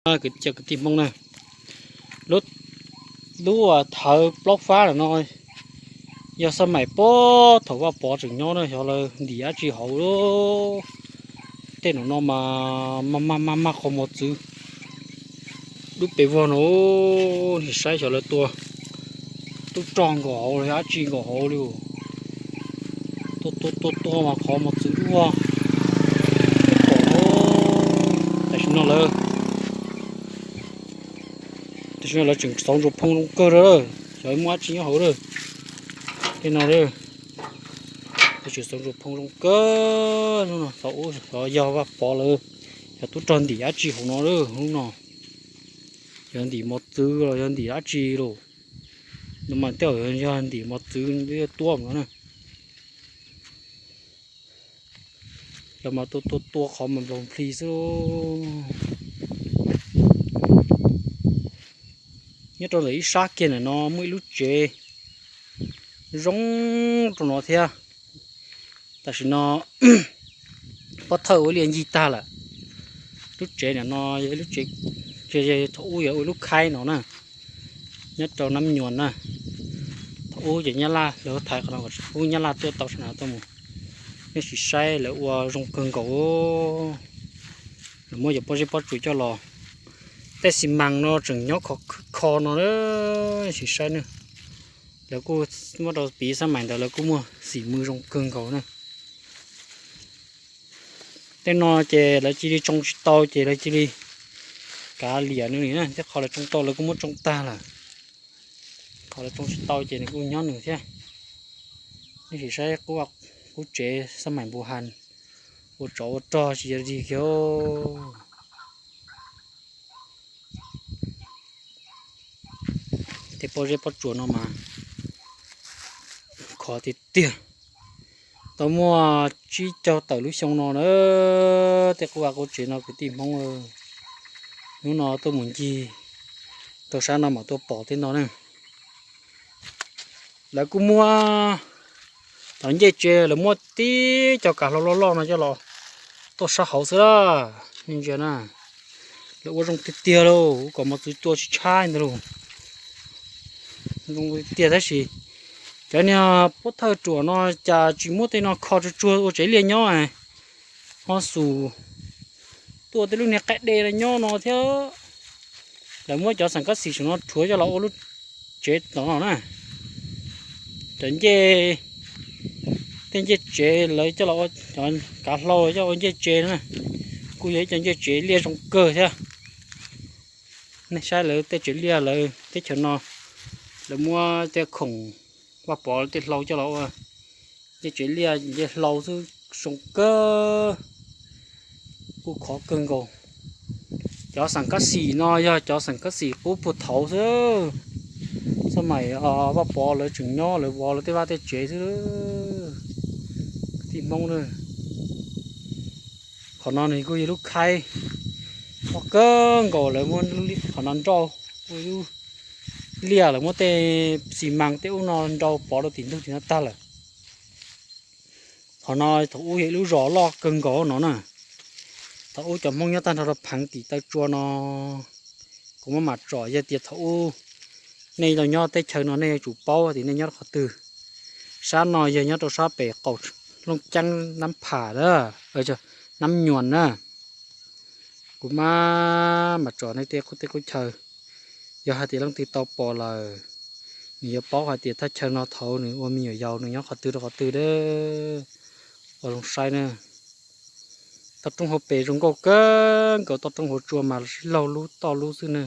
Kwv tij Hmoob na, lub, lub thawv plaub fab no yog xab maim puag thaum Vaj Pov tseem nyob na, xyov lawv ntim dab tsi hauv. Tej no no mas mag mag mag mag qhov mos txwv dub pes vog no, nim saib xyov lawv tua tub rog nkaus hauv los dab tsi nkaus hauv li. Tua tua tua tua mas qhov mos txwv dub vog. Tam sim no lawv, tam sim no lawv tseem xauv ntsuas phoo zoo kawg lawm, xyov muaj dab tsi nyob hauv lawm. Tej no lawv tseem xauv ntsuas phoo zoo kawg. Hnub no xauv ub xyov yog Vaj Pov lawv, yog tub rog ntim dab tsi hauv no lawm hnub no. Yog ntim mos txwv los yog ntim dab tsi los, no mas tej zaum yog ntim mos txwv tuab no na. Lawv mas tua tua tua qhov mas nplaum nplig xwb. Nyob rau ntawm ib sab kiag ntawm no muaj ib lub tsev zoo rau no thiab. Tam sim no pob thawj ua liaj ncig tag lawm. Lub tsev ntawm no yog ib lub tsev, thaum ub yog ua lub khaib no na, nyob rau Nab Nyuas na. Thaum ub ces Nyab Laj lawv thaiv qhov no, ub Nyab Laj tuaj tau sab no tuaj mus. Nej sim saib lawv ua zoo kawg nkaus. Lawv muab cov pob zeb pob tsuas coj los, tej xi mas no tseem nyob khov kho no, sim saib na. Lawv kuj muab rau piv xab maim ntawd lawv kuj muaj xim mws zoo kawg nkaus na. Tej no ces lawv cia li tsoo tsis tau ces lawv cia li kav liam no li na, tej qhov lawv tsoo tau lawv kuj muab tsoo tag lawm. Qhov lawv tsoo tsis tau ces nws kuj nyob nws thiab. Nej sim saib qub tsev xab maim npu has, ua tsov ua rog tsis yog dig kiag. Tej pob zeb pob tsuas no mas khov tiag tiag. Tau muaj tsib caug tawm lub xyoo no na, tej qub vaj qub tsev no kwv tij Hmoob, hnub no tuaj mus ncig rau sab no mam tuaj pom tej no na. Lawv kuj muab, tom ncej tsev lawv muab tib co kav hlau loj loj no coj los tuaj sab hauv xwb na. Nej ntsia na, lawv ua zoo tiag tiag lauj, kom mos txwv tua tsis tshab ntag lauj. Zoo tiag tab sis cov niag pob thawj ruam no cas tsis muab tej no kho tsuag tsuag ua tsev liaj nyob, ho xum tuaj tej lub niag qaib dej no nyob no thiab. Lawv muab cov xeem kab xis saum no rhuav coj los ua lub tsev tom no na. Cov ncej, tej ncej tsev lawv coj los ua, cov kav hlau coj ua ncej tsev na, kuj yog ib co ncej tsev liaj zoo kawg thiab. Nej saib lawv tej tsev liaj lawv teb chaws no, lawv muab tej khoom Vaj Pov tej hlau coj los ua ncej tsev liaj ncej hlau xwb, zoo kawg, kuj khov kawg nkaus. Cov xeem kab xis no yog cov xeem kab xis qub puag thaud xwb, xab maim Vaj Pov lawv tseem nyob lawv vov lawv tej vaj tej tsev xwb. Kwv tij Hmoob na, qhov no nws kuj yog lub khaib, muaj kawg nkaus lawv muab qhov no nrauj ua ib lub liaj lawv muab tej xi mas tej ub no nrau pov rau tim ntug tim no tag lawm. Qhov no thaum ub yog ib lub zos loj kawg nkaus no na. Thaum ub cov Hmoob nyob tag nrho rau pheev tim taw tsua no, kuv muab mam tsom yog tias thaum ub nej tau nyob teb chaws no nej yuav tsum paub tias nej nyob qhov twg. Sab no yog nyob rau sab pem qaum Looj Ceeb Nab Pham na, Nab Nyuas na. Kuv maj mam tsom nej tej qub teb qub chaw. Yog hais tias leej twg tau pom lawm, nws yuav paub hais tias thaj chaw no thaum nws ua me nyuam yaus nws nyob qhov twg rau qhov twg a. Ua zoo saib na. Toj roob hauv pes zoo nkauj kawg nkaus, toj roob hauv tsua mas sib laug lub toj lub xwb na.